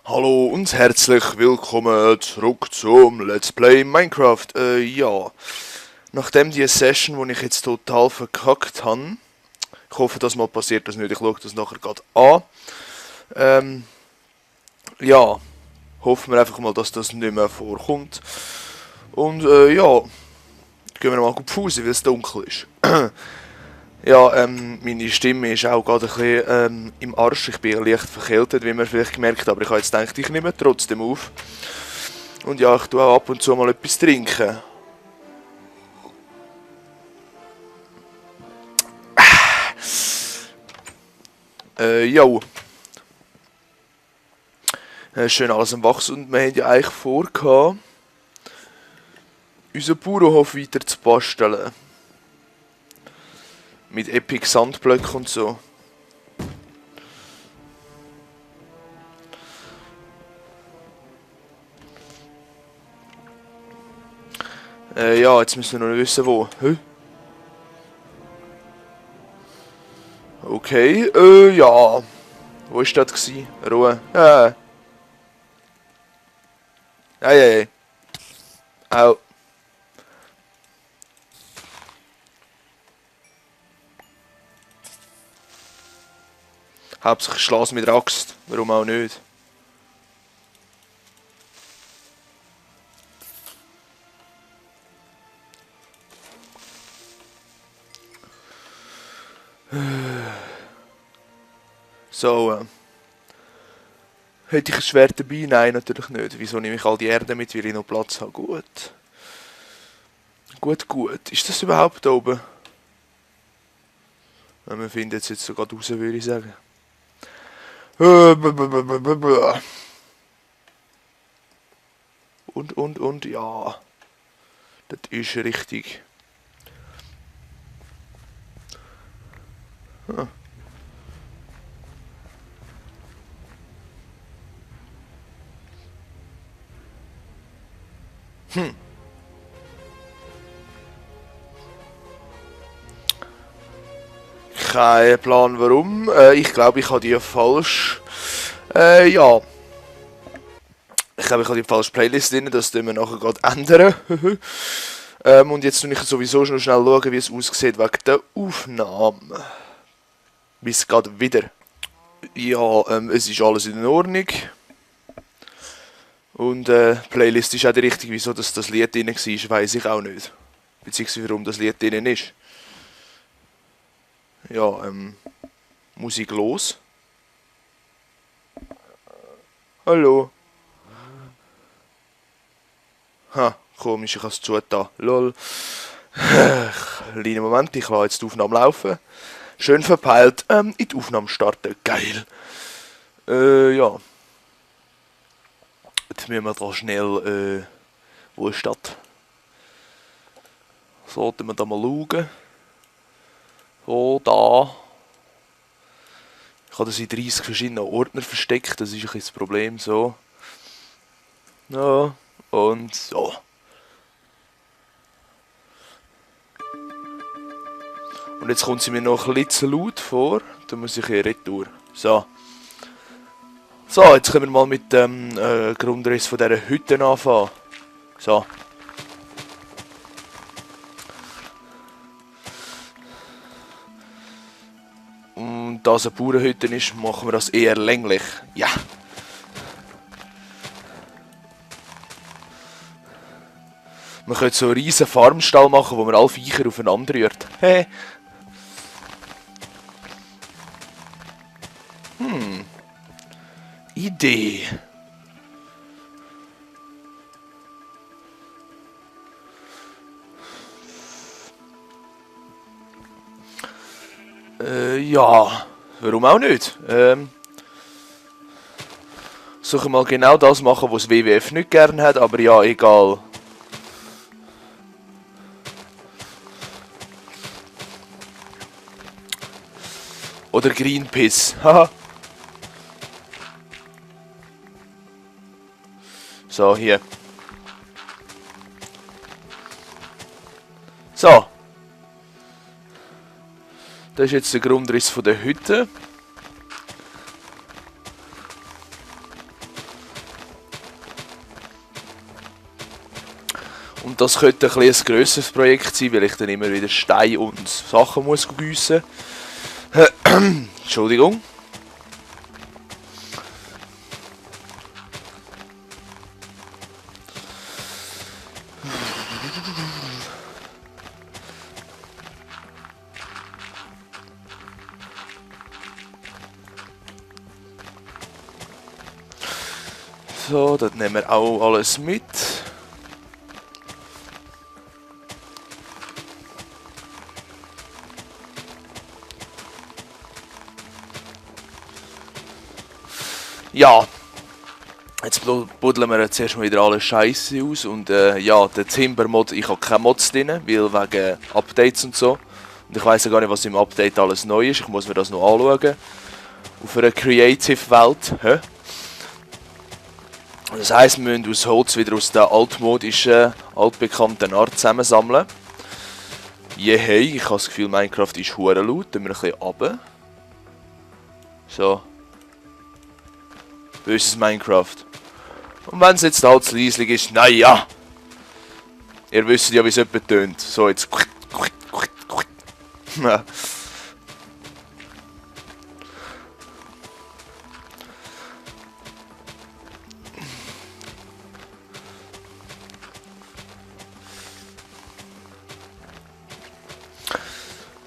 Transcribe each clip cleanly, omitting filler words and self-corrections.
Hallo und herzlich willkommen zurück zum Let's Play Minecraft. Ja, nachdem die Session, wo ich jetzt total verkackt habe, ich hoffe, dass mal passiert das nicht, ich schaue das nachher gerade an. Ja, hoffen wir einfach mal, dass das nicht mehr vorkommt. Und ja, gehen wir mal gut Pause, weil es dunkel ist. Ja, meine Stimme ist auch gerade ein bisschen im Arsch. Ich bin leicht verkältet, wie man vielleicht gemerkt hat, aber ich habe jetzt gedacht, ich nehme trotzdem auf. Und ja, ich tue auch ab und zu mal etwas trinken. Ja. Schön alles am Wachsen und wir haben ja eigentlich vor, unseren Bauernhof weiter zu basteln. Mit Epic Sandblöcken und so. Ja, jetzt müssen wir noch nicht wissen, wo. Hä? Okay, ja. Wo war das gsi? Ruhe. Ei. Au. Hauptsächlich Schloss mit der Axt. Warum auch nicht? So, hätte ich ein Schwert dabei? Nein, natürlich nicht. Wieso nehme ich all die Erde mit, weil ich noch Platz habe? Gut. Gut. Ist das überhaupt da oben? Ja, wir finden es jetzt sogar raus, würde ich sagen. Und, ja. Das ist richtig. Kein Plan warum. Ich glaube, ich habe die falsch. Ja. Ich glaube, ich habe die falsche Playlist drin, das tun wir nachher gerade ändern. Und jetzt tue ich sowieso schon schnell schauen, wie es aussieht wegen der Aufnahme. Bis gerade wieder. Ja, es ist alles in Ordnung. Und die Playlist ist auch die richtige. Wieso das Lied drin war, weiß ich auch nicht. Beziehungsweise warum das Lied drin ist. Ja, Musik los. Hallo. Ha, komisch, ich habe es zugetan. Lol. Kleiner Moment, ich lasse jetzt die Aufnahme laufen. Schön verpeilt, in die Aufnahme starten. Geil. Ja. Jetzt müssen wir da schnell, wo ist das? Sollten wir da mal schauen. So, da. Ich habe das in 30 verschiedenen Ordner versteckt, das ist ein bisschen das Problem, so. Ja, und so. Und jetzt kommt sie mir noch ein bisschen zu laut vor, da muss ich hier retour. So. So, jetzt können wir mal mit dem Grundriss von dieser Hütte anfangen. So. Und da es eine Bauernhütte ist, machen wir das eher länglich. Ja. Man könnte so einen riesen Farmstall machen, wo man alle Viecher aufeinander rührt. Hey. Idee. Ja, warum auch nicht? Soll ich mal genau das machen, was WWF nicht gern hat, aber ja, egal. Oder Greenpeace, haha. So, hier. So. Das ist jetzt der Grundriss von der Hütte. Und das könnte ein bisschen ein grösseres Projekt sein, weil ich dann immer wieder Steine und Sachen muss gießen. Entschuldigung. So, das nehmen wir auch alles mit. Ja, jetzt buddeln wir jetzt erstmal wieder alles Scheiße aus und ja, der Timber-Mod, ich habe keine Mods drin, weil wegen Updates und so. Und ich weiss ja gar nicht, was im Update alles neu ist, ich muss mir das noch anschauen. Auf einer Creative-Welt, hä? Das heisst, wir müssen aus Holz wieder aus der altmodischen, altbekannten Art zusammensammeln. Hey, ich habe das Gefühl, Minecraft ist hure laut, tun wir ein bisschen runter. So. Böses Minecraft. Und wenn es jetzt halt zu leislich ist, naja. Ihr wisst ja, wie es etwa tönt. So, jetzt.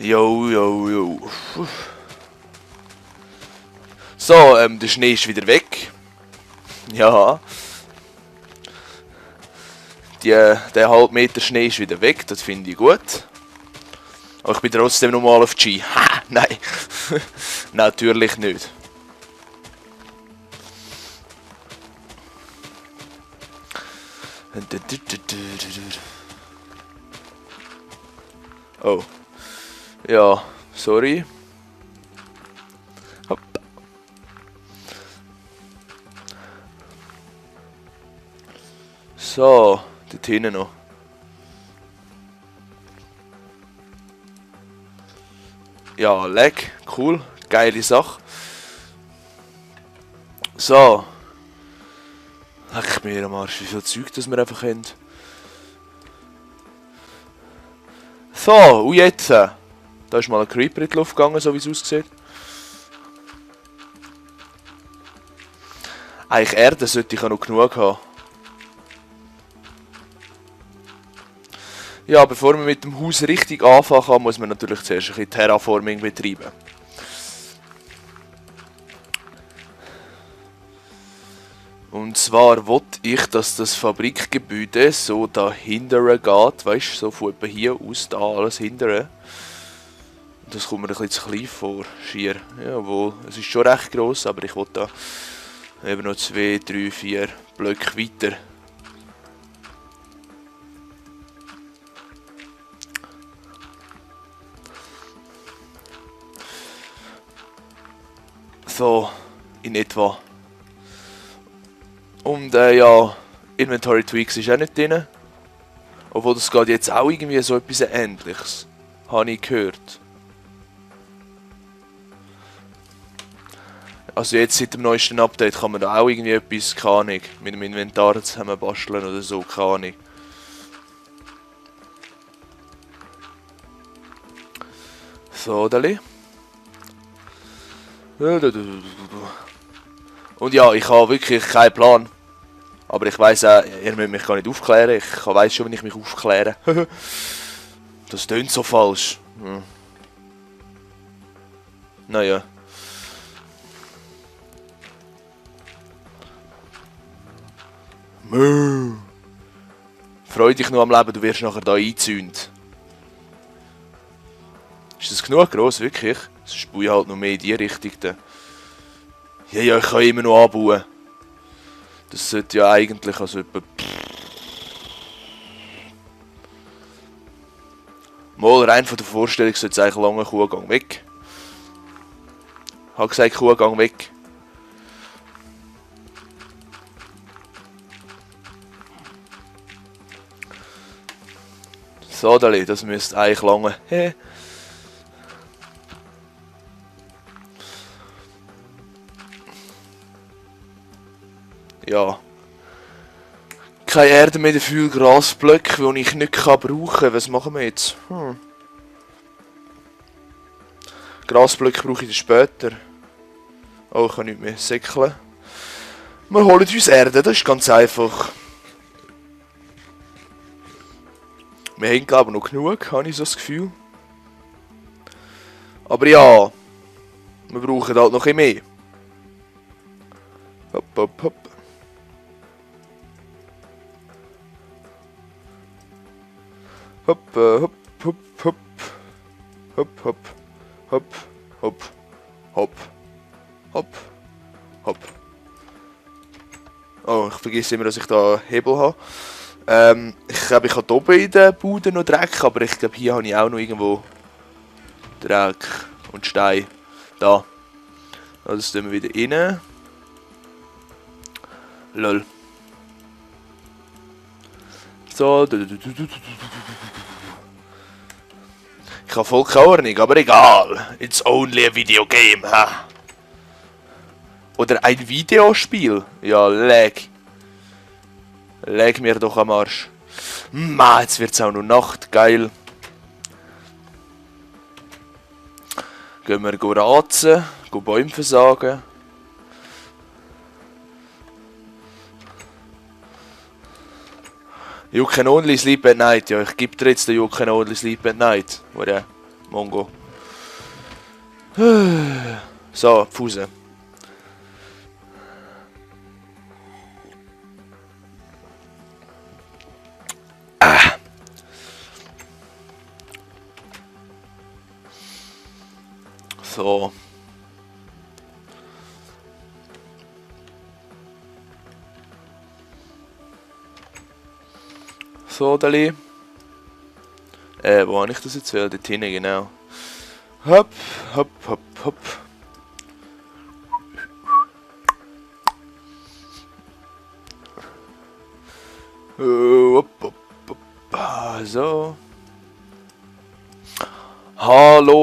Jo. So, der Schnee ist wieder weg. Ja. Der halbe Meter Schnee ist wieder weg, das finde ich gut. Aber ich bin trotzdem nochmal auf G. Ha, nein. Natürlich nicht. Oh. Ja, sorry. Hopp. So, dort hinten noch. Ja, Lag, cool, geile Sache. So. Leck mir am Arsch, wie viel Zeug das wir einfach haben. So, und jetzt? Da ist mal ein Creeper in die Luft gegangen, so wie es aussieht. Eigentlich Erde sollte ich auch noch genug haben. Ja, bevor man mit dem Haus richtig anfangen kann, muss man natürlich zuerst ein bisschen Terraforming betreiben. Und zwar wollte ich, dass das Fabrikgebäude so dahinter geht, weißt du, so von etwa hier aus da alles hinterher. Das kommt mir ein bisschen zu klein vor, schier. Jawohl, es ist schon recht gross, aber ich wollte da eben noch 2, 3, 4 Blöcke weiter. So, in etwa. Und ja, Inventory Tweaks ist auch nicht drin. Obwohl das geht jetzt auch irgendwie so etwas Ähnliches. Habe ich gehört. Also jetzt seit dem neuesten Update kann man da auch irgendwie etwas, keine Ahnung, mit dem Inventar zusammen basteln oder so, keine Ahnung. So, Dali. Und ja, ich habe wirklich keinen Plan. Aber ich weiss auch, ihr müsst mich gar nicht aufklären. Ich weiss schon, wenn ich mich aufkläre. Das tönt so falsch. Hm. Naja. Freu dich nur am Leben, du wirst nachher da eingezäunt. Ist das genug gross, wirklich? Sonst baue ich halt noch mehr in die Richtung. Dann. Ja, ich kann immer noch anbauen. Das sollte ja eigentlich also etwa... Mal rein von der Vorstellung sollte es eigentlich lange Kuhgang weg. Ich habe gesagt, Kuhgang weg. So, Dali, das müsste eigentlich lange. Ja. Keine Erde mehr dafür, Grasblöcke, die ich nicht brauchen kann. Was machen wir jetzt? Grasblöcke brauche ich dann später. Oh, ich kann nicht mehr säckeln. Wir holen uns Erde, das ist ganz einfach. Wir haben glaube ich noch genug, habe ich so das Gefühl. Aber ja, wir brauchen halt noch ein bisschen mehr. Hopp, hopp, hopp. Hopp, hopp, hopp, hopp. Hopp, hopp, hopp, hopp, hopp, hopp, hopp. Oh, ich vergesse immer, dass ich da Hebel habe. Ich glaube, ich habe oben in der Bude noch Dreck, aber ich glaube, hier habe ich auch noch irgendwo Dreck und Stein. Da. Das tun wir wieder rein. Lol. So. Ich habe voll keine Ahnung, aber egal. It's only a video game, ha? Oder ein Videospiel. Ja, leg. Leg mir doch am Arsch. Jetzt wird's auch noch Nacht, geil. Gehen wir ratzen, Bäume versagen. You can only sleep at night. Ja, ich gebe dir jetzt den You can only sleep at night. Oder? Mongo. So, Pause. So. So, Dali. Wo habe ich das jetzt wieder? Dort hinten, genau. Hopp, hopp, hopp, hopp. Hopp, hopp, hopp. So. Hallo.